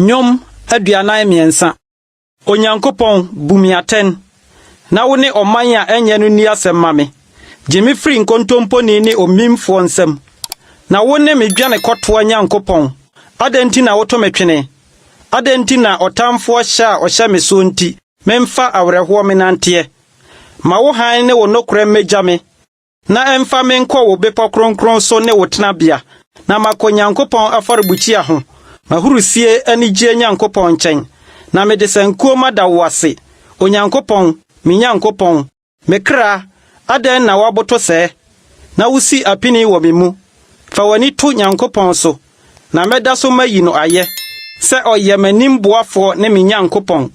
Nnwom 43. Onyankopɔn, bu me atɛn, na wo ne ɔman a ɛnyɛ no nni asɛm ma me. Gye me firi nkontomponi ne omimfoɔ nsam. Na wo ne me dwanekɔtoa Nyankopɔn, adɛn nti na woto me twene? Adɛn nti na ɔtamfoɔ hyɛ a ɔhyɛ me soɔ nti, memfa awerɛhoɔ menanteɛ? Ma wo hann ne wo nokorɛ mmegya me, na ɛmfa me nkɔ wo bepɔ kronkron so ne wo tenabea, na makɔ Nyankopɔn afɔrebukyia ho, m'ahurusie anigyeɛ Nyankopɔn nkyɛn, na mede sankuo mada wo ase, Onyankopɔn, me Nyankopɔn. Me kra, adɛn na woaboto sɛɛ, na wusi apini wɔ me mu? Fa w'ani to Nyankopɔn so, na mɛda so mayi no ayɛ, sɛ ɔyɛ m'anim boafoɔ ne me Nyankopɔn.